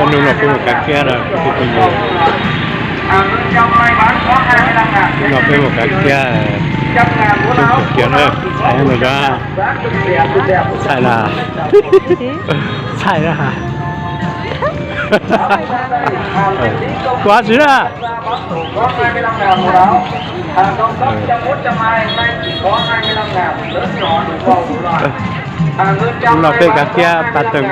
Hnub no peb mus kav kiab na, hnub no peb mus kav kiab, tsoom kwv tij na, txhais no, txhais na, txhais na, kua tsi na. Hnub no peb kav kiab pas teeg,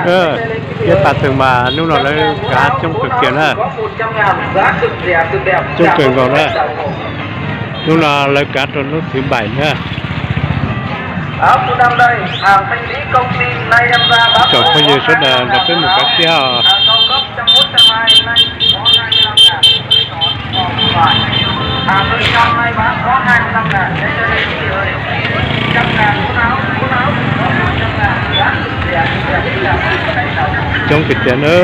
kiab pas teeg mas hnub no lawv kav coob kawg kiag na. Coob kawg nkaus na. Hnub no lawv kav rau hnub thứ bảy na. Tsoom phooj ywg sawv daws nrog peb mus kav kiab os. Coob tiag tiag na,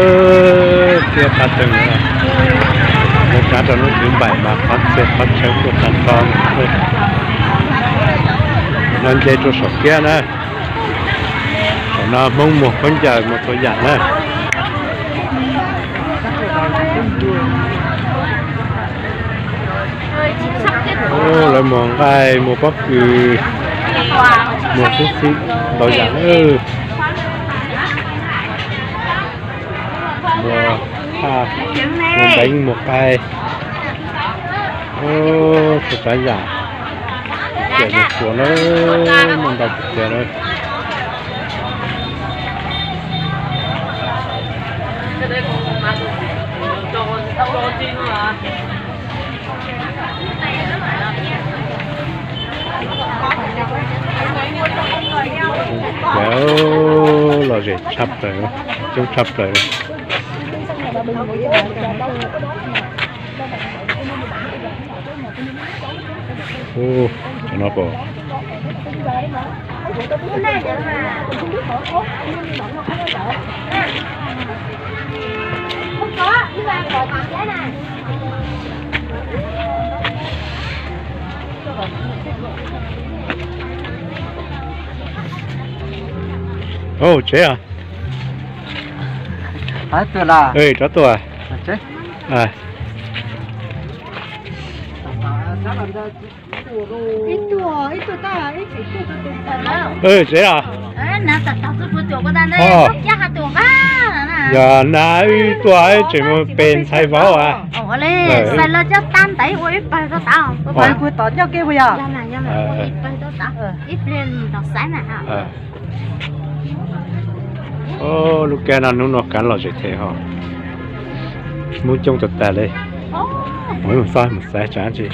kiab pas teeg, lawv kav rau hnub thứ bảy mas qhov txhia qhov chaw tuaj tag nrho. No nce rau saum kiab na. Saum no Hmoob muag khaub ncaws muag txhua yam na. Lawv muag nqaij muag pob kws, muag xib xib ntau yam na. Muag thaj, muag npeev, muag qaib, txhua tsav yam. Tiam no tsuas na, muaj ntau tiag tiag na. Cov lom zem tshaj plaws, coob tshaj plaws. Ub, cov no puas Ub, tsev os. Rov tuaj. Tsev os. Yog na, wb tuaj tseem mus pem ntxhais vauv as. Lub kab no hnub no kav lom zem thiab ho. Hmoob coob tag tag li. Mus xauj mus xaiv tsav tsi.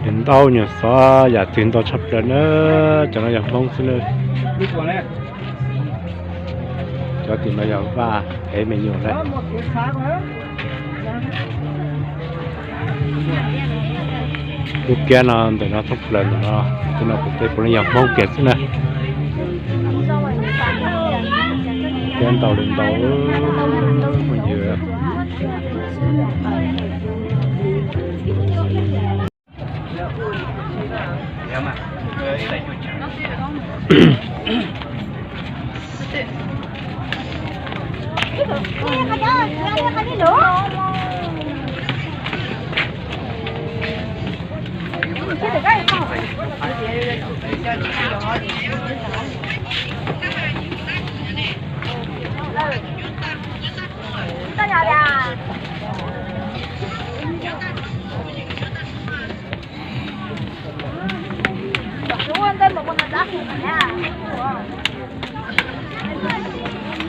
Nws ntau nyuag xov yam twg ntau tshaj plaws na. Cov no yog Hmoob xwb na. Cov tim no yog vaj ev me nyuam na. Lub kiab no ntawm no thoob plaws ntawm no, tej no kuv tej puav leej yog Hmoob kiag xwb na. Kiab ntau li ntau, phooj ywg.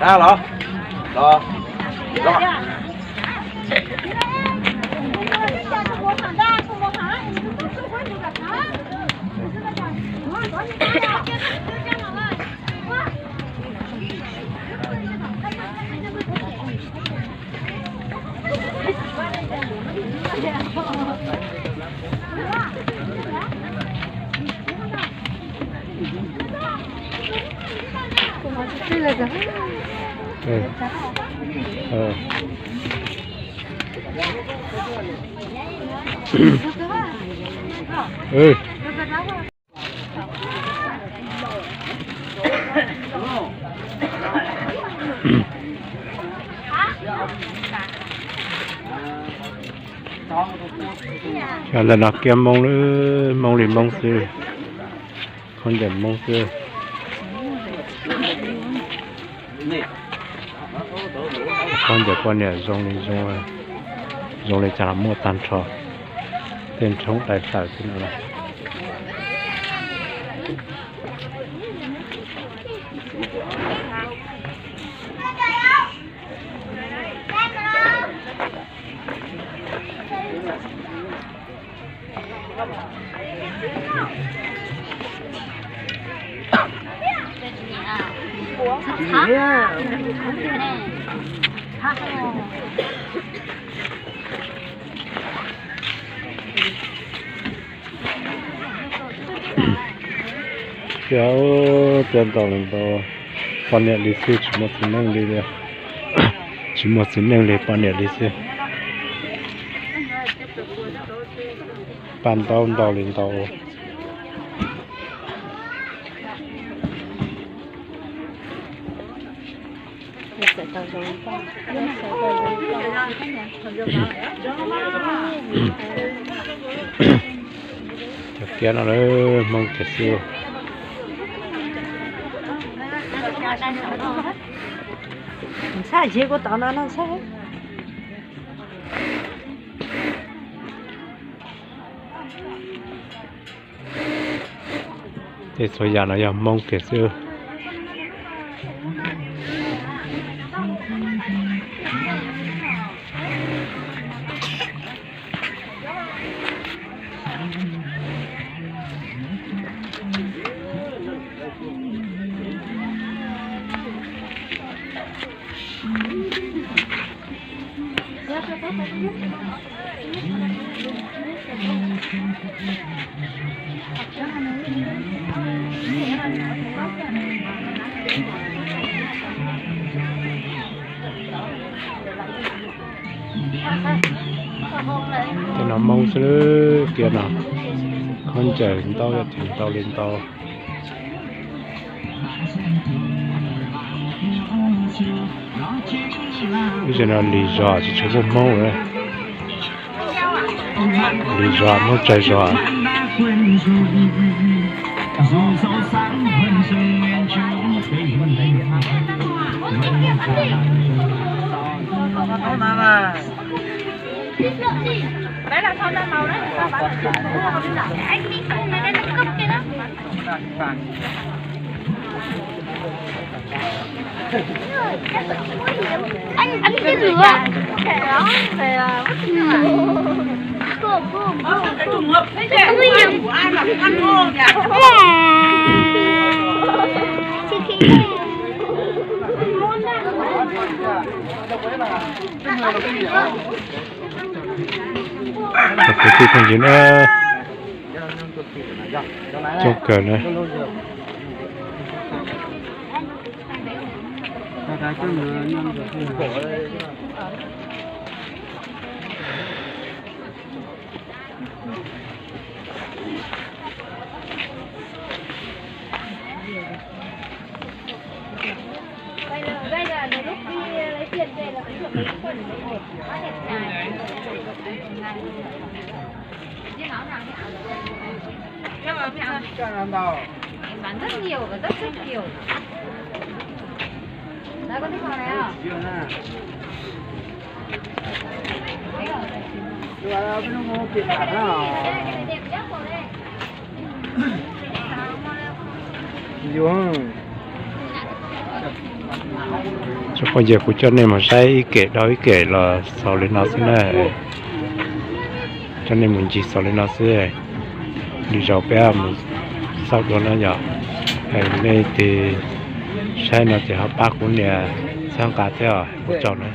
Los, los. Ntawm no kiab Hmoob, Hmoob li Hmoob xwb, khaub ncaws Hmoob xwb. Khaub ncaws poj niam zoo li zoo, zoo li cas los muaj tag nrho, tej nrhoob dai tawm xwb no. Cua, cua ntau li ntau, poj niam li xwb, tsis muaj txiv neej li, tsis muaj txiv neej li, poj niam li xwb. Paj ntaub ntau li ntau. Cov kiab no lawm, Hmoob kiag xwb. Saib, kuv tom no no saib. Tej txhua yam no yog Hmoob kiag xwb. Tej no Hmoob xwb, kiab no khaub ncaws ntau, yog tus ntau li ntau. Ib zaug no Lis zos tsis tshua muaj Hmoob lawm. Lis zos, Hmoob Tsawg zos. Anh, anh cái lửa. Cô, cô, cô, cô. Không có gì. Cov kwv tij phooj ywg na, coob kawg na. Tsoom phooj ywg, kuv coj nej mus saib ib kem dhau ib kem los xaus li no xwb na. Coj nej mus ncig xaus li no xwb. Lwm zaus peb mus xauj dua na yom. Nej tig saib no ces ho pab kuv nias txhawb nqa thiab os, ua tsaug na.